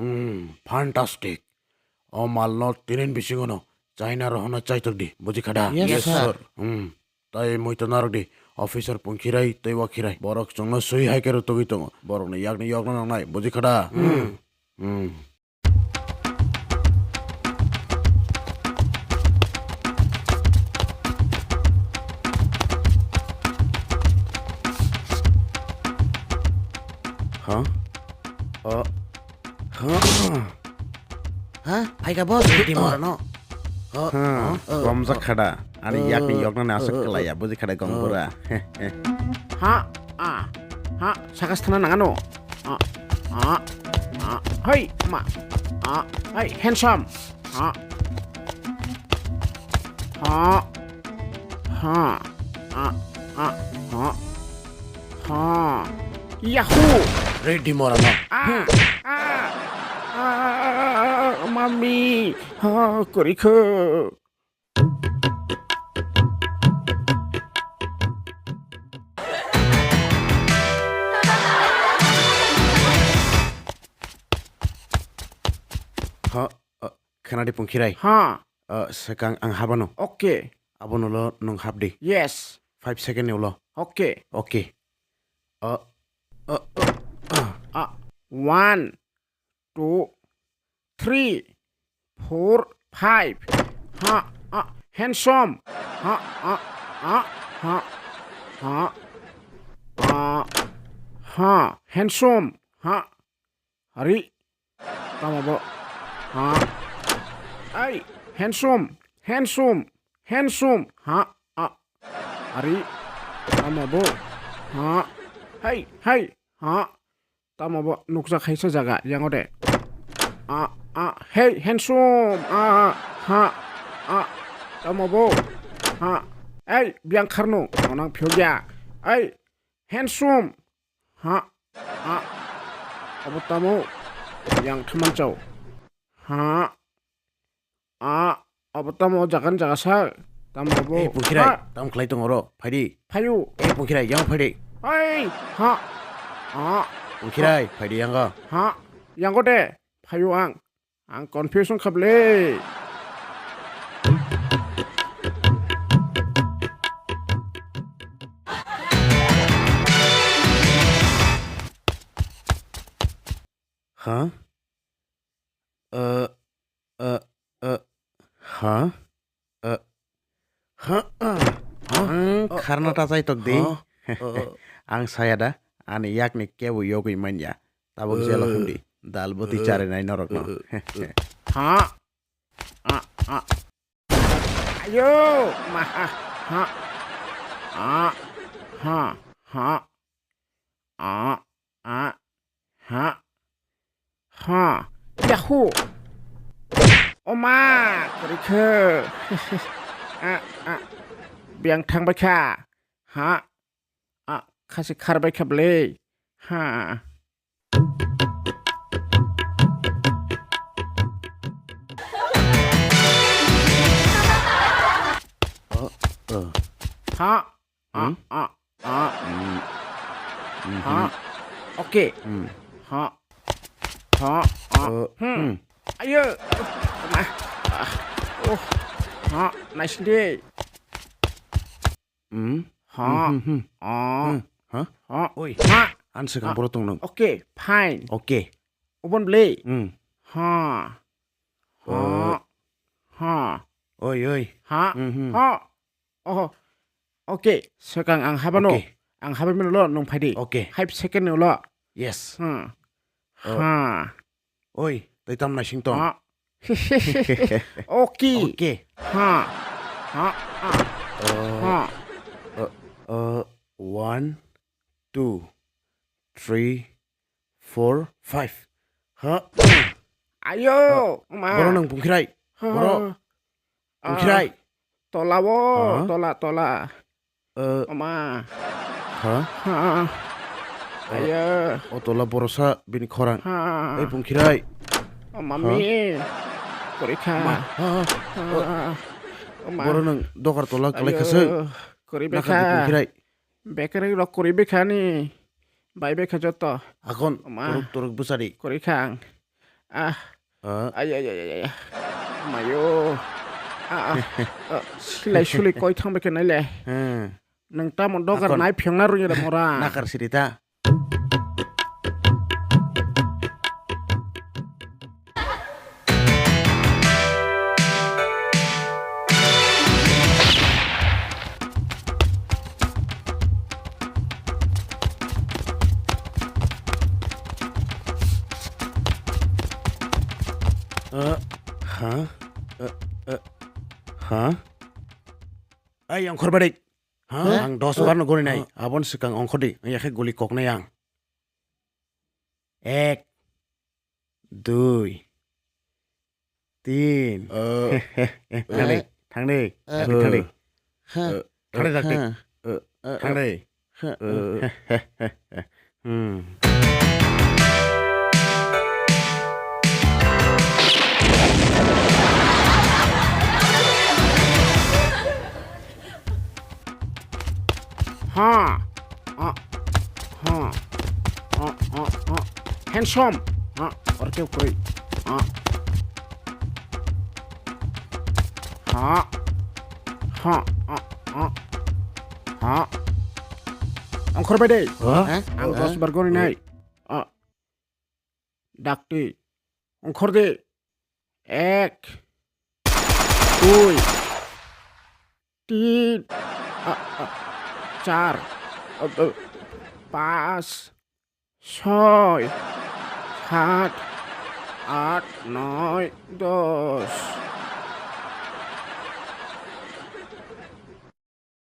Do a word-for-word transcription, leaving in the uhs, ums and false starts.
Hmm, fantastic. O malno tinin bisingono China rohorna chaitok di, buji kha da? Yes, Yes, sir. sir. Hmm. Tai muitu narwk di, officer Pungkhirai tei Wakhirai. Borok chwngno swi hai khe rwtugwi tongo. Borokni yakni yokna nangnai, buji kha da? Hmm. Hmm. Ha? O, ha. Ha? Phaikha boss, Ready Mora no. Ha, ha, ha, komjak ha. Kha da. Ani yakni yoknani aswk kwlaiya, buji kha da gong bura. Ha, a, ha, sakas thana nangano. A, a, a, hai, ma. A, hai, handsome. Ha. Ha. Ha. A, a, ha. Ha. Yahoo! Ready Mora no. Ah, ah, ah, mami. Ha, kwrwi kho. Ha, uh, khanadi Pungkhirai. Ha. Uh, swkang ang habano. Okay. Abono lo nwng habdi. Yes. Five second ni ulo. Okay. Okay. Uh, uh, uh, uh. Ah, one, two, three, four, five. Ha, ah, handsome. Ha, ah, ah, ha, ha, ah, ha, handsome. Ha, hari. Tamo bo. Ha. Ai, handsome, handsome, handsome. Ha, ah, hari. Tamo bo. Ha. Hai, hai. Ha. Tamo bo nukjak hai sa jaga, yango de. A, a, hey, handsome, a, ha, a, tamo bo, ha, ei, biyang kharno, onang phiyok ya, ei, handsome, ha, a, abo tamo, yang thaman chao, ha, a, abo tamo jagan jaga sa, tamo bo, Ei, Pungkhirai, ha, tamo khlai tongo oro, phaidi. Phayu. Ei, Pungkhirai, yang phaidi. Ei, ha, a, Pungkhirai, phaidi yango. Ha, yango de, phayu ang. Ang confusion khablei. Ha? Uh, uh, uh, ha? Uh, ha? Uh, ha? Ang kharna ta chai tok di. Ha? Uh, uh. Ang saya da, ani yakni kebo yogwi manya. Tabuk jelo himdi. Dal boti chare nai norok no. Ha? A, a. Ayo, ma, ha, ha. A, ha, ha. A, a, ha. Ha. Yahoo. O ma, kwrwi kho. A, a. Biyang thangbai kha. Ha. A, khasi kharbai kha bwle. Ha. Ha. A, a, a. Ha. Okay. Ha. Ha. A. Uh, hmm. Ayo. Ma. Ah. Oh. Ha. Nice day. Hmm. Ha. Hmm, hmm, hmm. Ah. Hmm. Ha? Ha. Oi. Ha. Ang swkang borok tong nang. Okay, fine. Okay. Ubon bwle? Hmm. Ha. Ha. Ha. Oi, oi. Ha. Hmm, hmm. Ha. Oh. Okay, swkang ang habano. Okay. Ang habai mano lo, nwng phaidi. Okay. Five second ni ulo. Yes. Ha. Oh. Ha. Oi, tei tam naising tong. Ha. Okay. Okay. Ha. Ha. Ha. Uh, ha. Uh, uh, one, two, three, four, five. Ha. Ayo, ha. Ma. Boro nang Pungkhirai. Ha. Boro. Ah. Pungkhirai. Tola wo, ha? Tola, tola. Eh. Oma. Ha? Ha. Eh, ayo. O tola borosa bini khorang. Ha. Eh, Pungkhirai. O mami. Ha? Korikha. Ma. Ha, ha. Ha. O ma. Boro nang dokar tola kalai khaswk. Ayo. Kori bekha. Pungkhirai. Bekha rok kori bekha ni. Bai bekha joto. Akon. O ma. Turuk turuk bwsadi. Korikha ang. Ah. Ah. Ay, ay, ay, ay, ay. Mayo. Ah, ah. Ah, silai suli koi thang beke nai le. Hmm. Nang tamo dogar Akon. Nai phiang na rung ya da mora. Nakar siri ta. Uh, huh? Uh, uh, huh? Ai, ongkhor badi. Huh? Ang dos bar no gori nai. Huh? Abon swkang ongkhor di. Ang yakhe guli kok nai ang. Ek, dui, tin. Uh, thang di, uh, thang di, uh, thang di, thang di. Huh? Uh, thang di, thang di. Huh? Uh, uh, thang di. Huh? Uh. Hmm. Ha. Ah. Ha. Ah, ah, ah. Handsome. Ah, orke koi. Ah. Ha. Ha. Ah, ah. Ha. Ongkhor bai dei. Ha? Ang dos bar gori nai. Ah. Dakti. Ongkhor di. Ek. Dui. Tin. A, a, char. A, a, pas. Soi. Sat. At. Noi. Dos.